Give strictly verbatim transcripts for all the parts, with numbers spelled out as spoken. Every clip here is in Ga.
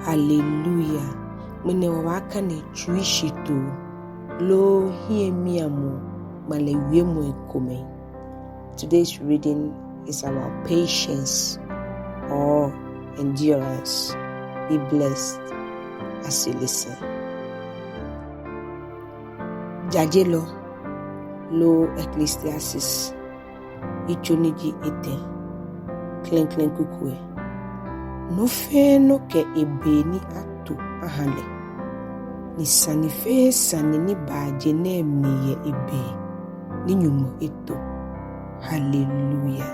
Hallelujah. Ŋmɛnɛ wɔbaakane tsuishitoo loo hiɛmiamɔ ŋmalɛ wiemɔi komɛi. Today's reading is about patience or endurance. Be blessed as you listen. Jajelɔ loo Ecclesiastes, yitso ni ji etɛ, klɛŋklɛŋ kuku lɛ. Nɔ fɛɛ nɔ kɛ ebe ni ato aha lɛ, ni sane fɛɛ sane ni baa je nɛɛ mli yɛ ebe ni Nyɔŋmɔ eto. Hallelujah.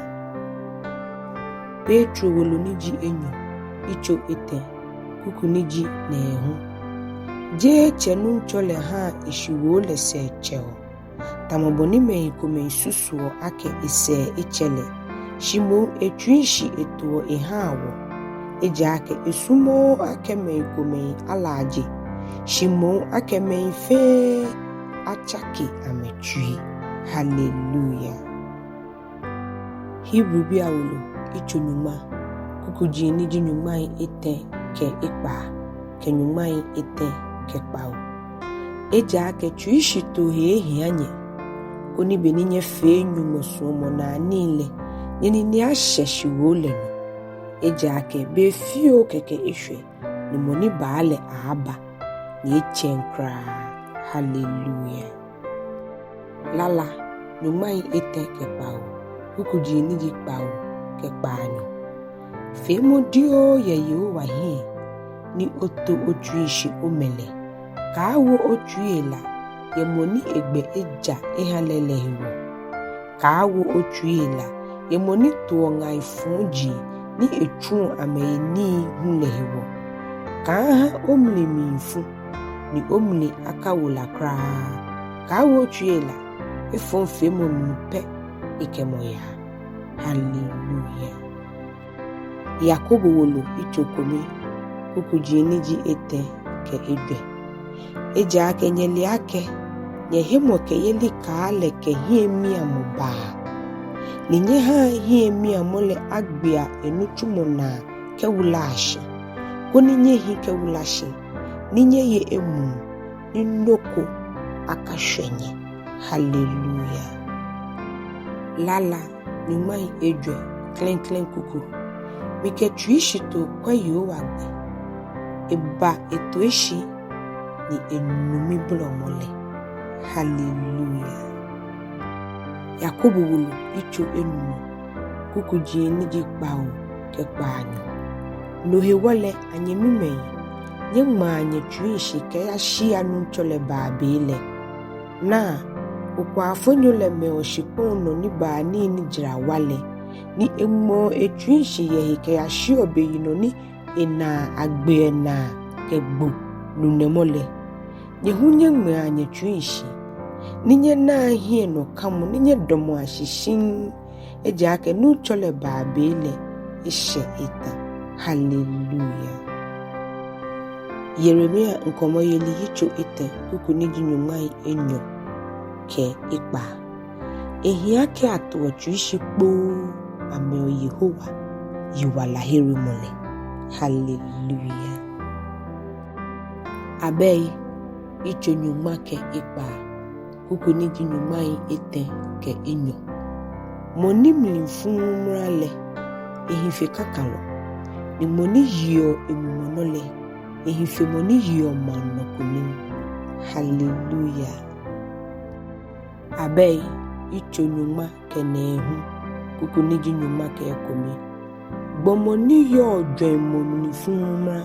Petro wolo ni ji enyɔ, yitso etɛ, kuku ni ji nɛɛhu. Jeee tsɛ Nuŋtsɔ lɛ haa eshiwoo lɛ sɛɛ tsɛɔ, tamɔ bɔ ni mɛi komɛi susuɔ akɛ esɛɛ etsɛ lɛ, shi moŋ etsui shi etoɔ ehaa wɔ. Ejaakɛ esumɔɔɔ akɛ mɛi komɛi alaaje, shi moŋ akɛ mɛi fɛɛ atsake amɛtsui. Hallelujah. Hebribii awolo, yitso nyɔŋma, kukuji ni ji nyɔŋmai etɛ kɛ ekpaa kɛ nyɔŋmai etɛ kɛ kpawo. Ejaakɛ tsuishitoo he ehia nyɛ, koni be ni nyɛfee Nyɔŋmɔ suɔmɔnaa nii lɛ, nyɛnine ashɛ shiwoo lɛ nɔ. Ejaakɛ be fioo kɛkɛ eshwɛ, ni mɔ ni baa lɛ aaaba, ni etsɛŋ kwraa. Hallelujah. Lala nyɔŋmai etɛ kɛ kpawo, kukuji ni ji kpawo kɛ kpaanyɔ. Feemɔ dioo yɛ Yehowa hiɛ, ni oto otsui shi omɛ lɛ. Kaawo otsui hela yɛ mɔ ni egbɛ eja eha lɛ lɛ hewɔ. Kaawo otsui hela yɛ mɔ ni toɔ ŋai fɔji ni etsuɔ amɛhe nii hu lɛ hewɔ. Kaaha omli miifu, ni omli akawo la kwraa. Kaawo otsui hela, efɔŋfeemɔ mli pɛ ekɛ mɔ yaa. Hallelujah. Yakobo wolo, yitso kome, kukuji ni ji etɛ kɛ ejwɛ. Ejaakɛ nyɛle akɛ nyɛhemɔkɛyeli kaa lɛ kɛ hiɛmiamɔ baa, ni nyɛhaa hiɛmiamɔ lɛ agbea enitsumɔ naa kɛwulaa shi, koni nyɛhi kɛwula shi, ni nyɛye emuu, ni nɔ ko akashwɛ nyɛ. Hallelujah. Lala nyɔŋmai ejwɛ, klɛŋklɛŋ kuku. Mikɛ tsuishitoo kwɛ Yehowa gbɛ. Eba etoi shi ni enu mibolɔmɔ lɛ. Hallelujah. Yakobo wolo, yitso enumɔ, kukuji ni ji kpawo kɛ kpaanyɔ. No hewɔ lɛ, anyɛmimɛi, nyɛŋmaa nyɛtsui shi kɛya shia Nuŋtsɔ lɛ baa be lɛ. Naa, okwaafonyo lɛ mɛɔ shikpɔŋ nɔ nibaanii ni jara wa lɛ, ni eŋmɛɔ etsui shi yɛ he kɛyashiɔ beyinɔ ni enaa agbeɔ naa kɛ gbo nunɛmɔ lɛ. Nyɛ hu nyɛŋmɛa nyɛtsui shi, ni nyɛnaa hiɛnɔkamɔ, ni nyɛdamɔa shi shiŋŋ, ejaakɛ Nuŋtsɔ lɛ baa be lɛ eshɛ eta. Hallelujah. Yeremia ŋkɔmɔyeli, yitso etɛ, kuku ni ji nyɔŋmai enyɔ kɛ ekpaa. Ehia akɛ atoɔ tsui shi kpoo amɛɔ Yehowa yiwalaheremɔ lɛ. Hallelujah. Abɛi, yitso nyɔŋma kɛ ekpaa, kuku ni ji nyɔŋmai etɛ kɛ enyɔ. Mɔ ni mli fuuu mra lɛ, ehi fe kakalɔ, ni mɔ ni yeɔ emumɔ nɔ lɛ, ehi fe mɔ ni yeɔ maŋ nɔ kunim. Hallelujah. Abɛi, yitso nyɔŋma kɛ nɛɛhu, kuku ni ji nyɔŋma kɛ ekome. Gbɔmɔ ni yɔɔ jwɛŋmɔ mli fuuu mra,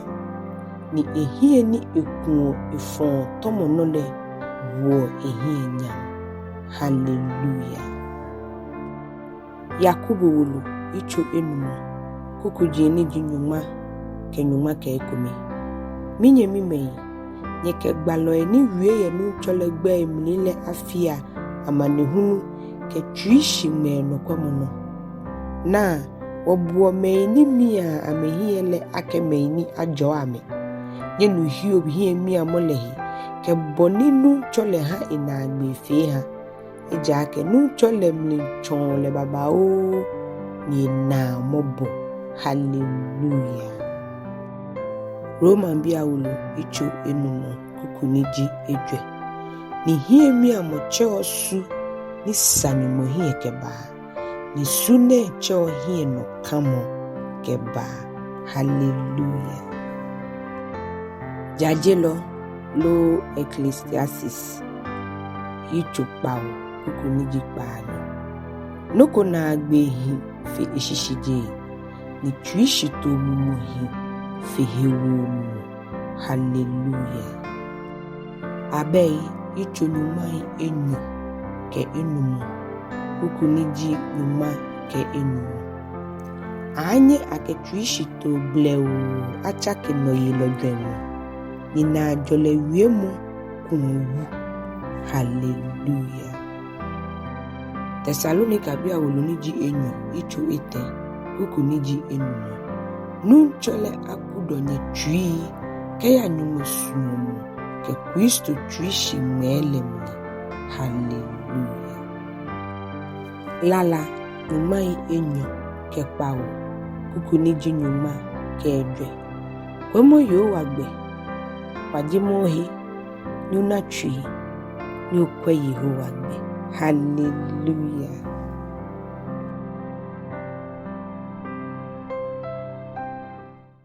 ni ehiɛ ni ekuɔ efɔɔ tɔmɔ nɔ lɛ woɔ ehiɛ nyam. Hallelujah. Yakobo wolo, yitso enumɔ, kukuji ni ji nyɔŋma kɛ nyɔŋma kɛ ekome. Minyɛmimɛi, nyɛkɛ gbalɔi ni wie yɛ Nuŋtsɔ lɛ gbɛi mli lɛ afea amanehulu kɛ tsuishiŋmɛɛ nɔkwɛmɔnɔ. Naa, wɔbuɔ mɛi ni miaa amɛhiɛ lɛ akɛ mɛi ni ajɔɔ amɛ. Nyɛnu Hiob hiɛmiamɔ lɛ he, kɛ bɔ ni Nuŋtsɔ lɛ ha enaagbee fee ha. Ejaakɛ Nuŋtsɔ lɛ mli tsɔɔ lɛ babaoo, ni enaa mɔbɔ. Hallelujah. Romabii awolo yitso enumɔ, kuku ni ji ejwɛ. Ni hiɛmiamɔ tsɛɔ su ni sa Nyɔŋmɔ hiɛ kɛbaa, ni su nɛɛ tsɛɔ hiɛnɔkamɔ kɛbaa. Hallelujah. Jajelɔ loo Ecclesiastes yitso kpawo, kuku ni ji kpaanyɔ. Nɔ ko naagbee hi fe eshishijee, ni tsuishitoo mumɔ hi fe hewoo mumɔ. Hallelujah. Abɛi yitso nyɔŋmai enyɔ kɛ enumɔ, kuku ni ji nyɔŋma kɛ enumɔ. Aaanyɛ akɛ tsuishitoo blɛoo atsake nɔyelɔ jwɛŋmɔ, ni naajɔlɛ wiemɔ kuɔ wu. Hallelujah. Tesalonikabii awolo ni ji enyɔ, yitso etɛ, kuku ni ji enumɔ. Nuŋtsɔ lɛ akudɔ nyɛtsuii kɛya Nyɔŋmɔ suɔmɔ kɛ Kristo tsuishiŋmɛɛ lɛ mli. Hallelujah. Lala nyɔŋmai enyɔ kɛ kpawo, kuku ni ji nyɔŋma kɛ ejwɛ. Kwɛmɔ Yehowa gbɛ, kwajemɔ ohe, ni ona tsui, ni okwɛ Yehowa gbɛ. Hallelujah.